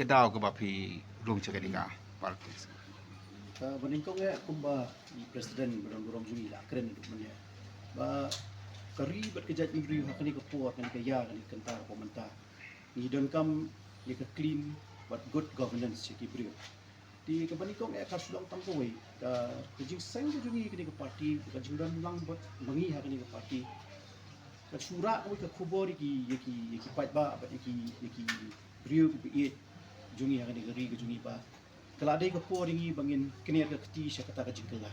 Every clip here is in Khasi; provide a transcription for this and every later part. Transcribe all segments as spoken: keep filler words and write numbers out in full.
Daw kaba phi rung cha kane ka party. Ka ba nyngkong eh kumba i president ba don burom jong i la kren duk mane ba ka ri bad ka jaitbynriew ha kane ka por, kane ka ïa, kane ka kynta ka por mynta ngi donkam ïa ka clean bad good governance ïa ki briew. Te ka ba nyngkong eh ka shu long tang kawei ka, ka jingseng ka jong ngi kane ka party, ka jingdon lang bad ma ngi ha kane ka party. Ka shu rah kawei ka khubor ïa ki, ïa ki, ïa ki paidbah bad ïa ki, ïa ki briew ki ba ïeit jong ngi ha kane ka ri ka jong ngi ba ka la dei ka por ïa ngi ba ngin kner ka kti sha kata ka jingkylla.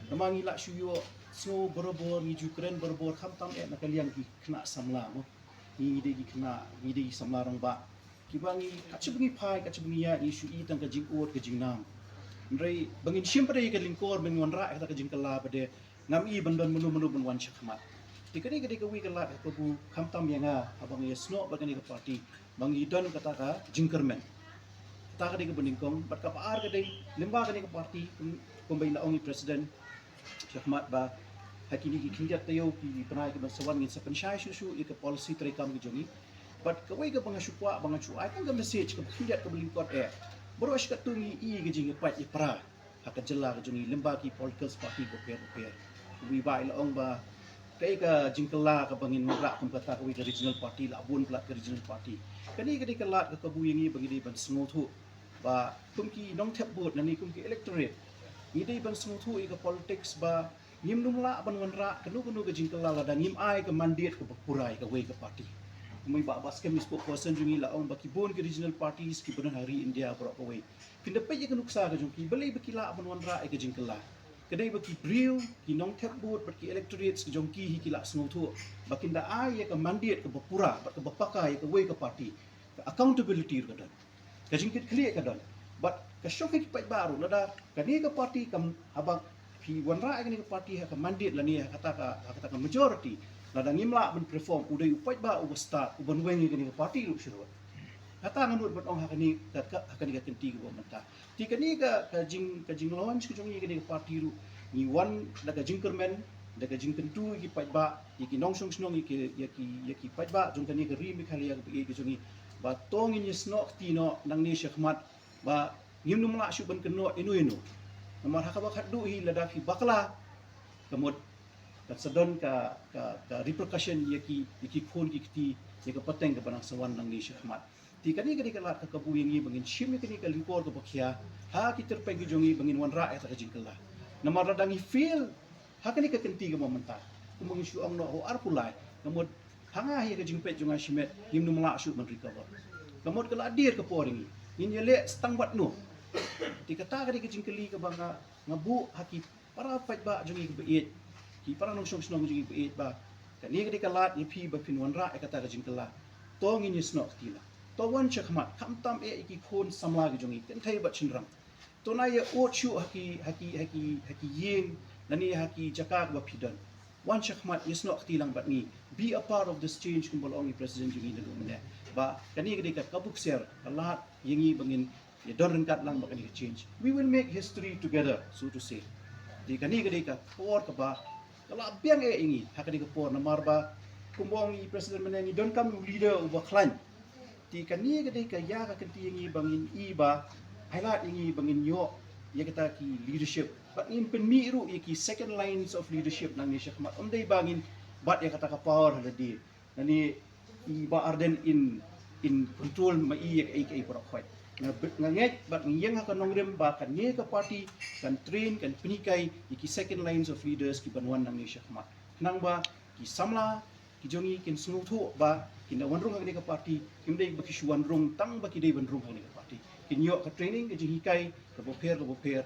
Namar ngi la shu ïohsngew barabor, ngi ju kren barabor, khamtam eh na ka liang ki khynnah samla mo. Ngi, ngi dei ki khynnah, ngi dei ki samla rangbah. Kiba ngi, katba ngi phai, katba ngi ïaid, ngi shu i tang ka jingud ka jingnam. Hynrei ba ngin shim pat ïa ka lyngkor ba ngin wanrah ïa kata ka jingkylla ba dei ngam i ban don mano mano ban wan shakhmat. Te kane ka dei kawei ka lad ka kabu khamtam ïa nga haba ngi ïasnoh bad kane ka party ba ngi don kata ka jingkyrmen. Kata ka dei kaba nyngkong, bad kaba ar ka dei lyngba kane ka party, kum, kumba i la ong i president shakhmat ba ha kine ki khyndiat taïew ki bnai kiban sa wan ngin sa pynshai shuh shuh ïa ka policy treikam ka jong ngi. Bad kawei kaba nga shu kwah ba nga shu ai tang ka message kaba khyndiat kaba lyngkot eh, baroh shi katto ngi i ka jingïapait ïapra ha ka jylla ka jong ngi lyngba ki political party bapher bapher. Kumba i la ong ba kaei ka jingkylla kaba ngin wanrah kum kata kawei ka regional party, la bun palat ka regional party. Kane ka dei ka lad ka kabu ïa ngi ba ngi dei ban sngewthuh ba kum ki nongthep vote lane kum ki electorate, ngi dei ban sngewthuh ïa ka politics ba ngim nym lah ban wanrah kano kano ka jingkylla lada ngim ai ka mandate kaba pura ïa kawei ka party. Kumba i Bah Baskem, i spokesperson jong ngi, la ong ba ki bun ki regional parties kiba don ha ri India baroh kawei, phin da peit ïa ka nuksa ka jong ki, balei ba ki lah ban wanrah ïa ka jingkylla. Ka dei ba ki briew, ki nongthep vote bad ki electorates ka jong ki hi ki la sngewthuh ba kin da ai ïa ka mandate kaba pura bad kaba paka ïa kawei ka party. Ka accountability ruh ka don, ka jingkitkhlieh ka don. Bad ka shong ha ki paidbah ruh, lada kane ka party kam, haba phi wanrah ïa kane ka party ha ka mandate lane ha kata ka, ha kata ka majority, lada ngim lah ban perform, u dei u paidbah uba stad, uban weng ïa kane ka party ruh shuh. Kata nga nud ban ong ha kane ka, ka, ha kane ka kynti kaba mynta. Te kane ka, ka jing, ka jinglaunch ka jong ngi ïa kane ka party ruh, ngi wan da ka jingkyrmen, da ka jingkyntu ïa ki paidbah, ïa ki nongshong shnong, ïa ki, ïa ki, ïa ki paidbah jong kane ka ri Meghalaya kaba ïeit ka jong ngi, ba to ngin ïasnoh kti noh nangne shakhmat, ba ngim nym lah shuh ban kynnoh ino ino. Namar ha kaba khatduh hi lada phi bakla, ka mut kan sa don ka, ka, ka repercussion ïa ki, ïa ki khun ki kti, ïa ka pateng kaba nang sa wan nangne shakhmat. Te kane ka dei ka lad ka kabu ïa ngi ba ngin shim ïa kane ka lyngkor kaba khia ha ki tyrpeng ki jong ngi ba ngin wanrah ïa kata ka jingkylla. Namar lada ngi fail ha kane ka kynti kaba mynta, kumba ngi shu ong noh ha u arphew lai, ka mut ha nga hi, ha ka jingpeit jong nga shimet, ngim nym lah shuh ban recover. Ka mut ka la dier ka por ïa ngi, ngin ïaleh sa tang bad no? Te kata ka dei ka jingkylli kaba nga, nga buh ha ki para paidbah jong ngi kiba ïeit, ki para nongshong shnong jong ngi kiba ïeit, ba kane ka dei ka lad ïa phi ba phin wanrah ïa kata ka jingkylla. To ngin ïasnoh kti noh. To wan shakhmat, khamtam eh ïa ki khun samla ki jong ngi, kynthei bad shynrang. To nang ïa ud shuh ha ki, ha ki, ha ki, ha ki ïing lane ha ki jaka kaba phi don. Wan shakhmat, ïasnoh kti lang bad ngi. Be a part of this change, kumba la ong i president jong ngi naduh mynne. Ba kane ka dei ka kabu ksiar, ka lad ïa ngi ba ngin ïa don ryngkat lang bad kane ka change. We will make history together, so to say. Te kane ka dei ka por kaba ka la biang eh ïa ngi ha kane ka por, namar ba kumba ong i president mynne, ngi donkam u leader uba khlaiñ. Te kane ka dei ka ïa ka kynti ïa ngi ba ngin i ba, highlight ïa ngi ba ngin ïoh ïa kita ki leadership. Bad ngin pynmih ruh ïa ki second lines of leadership nangne shakhmat. Ym dei ba ngin bat ïa kata ka power ha lade, lane i Bah Ardent in, in control ma i ïa kaei kaei baroh khoit. Nga, nga ngeit bad nga ïeng ha ka nongrim ba kane ka party kan train, kan pynhikai ïa ki second lines of leaders kiban wan nangne shakhmat. Khnang ba ki samla ki jong ngi kin sngewthuh ba kin da wan rung ha kane ka party, kim dei ba ki shu wan rung tang ba ki dei ban rung ha kane ka party. Kin ïoh ka training, ka jinghikai kaba pher kaba pher,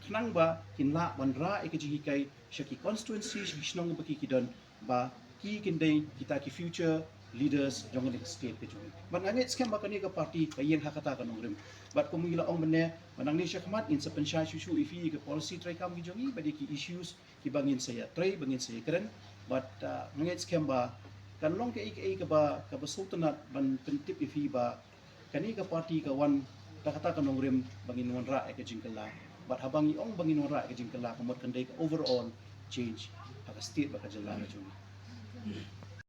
khnang ba kin lah ban rah ïa ka jinghikai sha ki constituency, sha ki shnong ba ki, ki don, ba ki kin dei kita ki future leaders jong kane ka state ka jong ngi. Bad nga ngeit skhem ba kane ka party ka ïeng ha kata ka nongrim. Bad kumba ngi la ong mynne, ba nangne shakhmat ngin sa pynshai shuh shuh ïa phi ïa ka policy treikam ki jong ngi bad ïa ki issues kiba ngin sa ïatrei, ba ngin sa ïakren. Bad, ah, nga ngeit skhem ba kan long kaei kaei kaba, kaba sngewtynnat ban pyntip ïa phi ba kane ka party ka wan da kata ka nongrim ba ngin wanrah ïa ka jingkylla. Bad haba ngi ong ba ngin wanrah ïa ka jingkylla, ka mut kan dei ka overall change ha ka state bad ka jylla ka jong ngi.